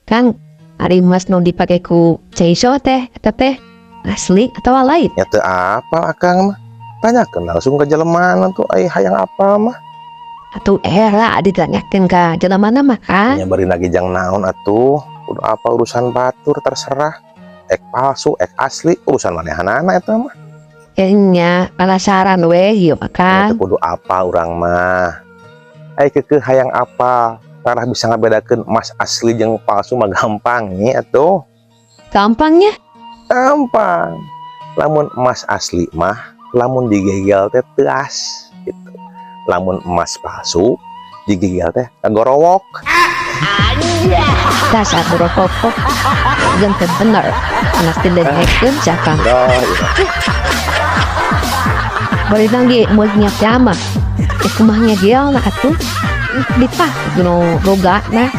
Kang, ari emas nu dipake ku Ceiso teh, eta teh asli atau lain? Ya teu apal akang mah. Tanyakeun langsung ke jelemana tuh ai hayang apal mah. Atuh era ditanyakeun ka jelemana mah, Kang. Nya bari lagi jang naon atuh. Kudu apa urusan batur terserah. Ek palsu, ek asli, urusan manehanana eta mah. Ya nya, penasaran we ieu mah, Nya Kang. Teu kudu apal urang mah. Ai keukeuh hayang apal, tarah bisa ngabedakeun emas asli jeung palsu mah gampang nya atuh. Gampangnya? Gampang. Lamun emas asli mah lamun digegel teh teuas gitu. Lamun emas palsu digegel teh kagorowok. Dasar borokokok. Jeung teu bener. Anas didengekeun sia, Kang. Dah, iya. Bari ge moal nya mah. Eh, kumaha ngegelna atuh? Dipake nu boga nah.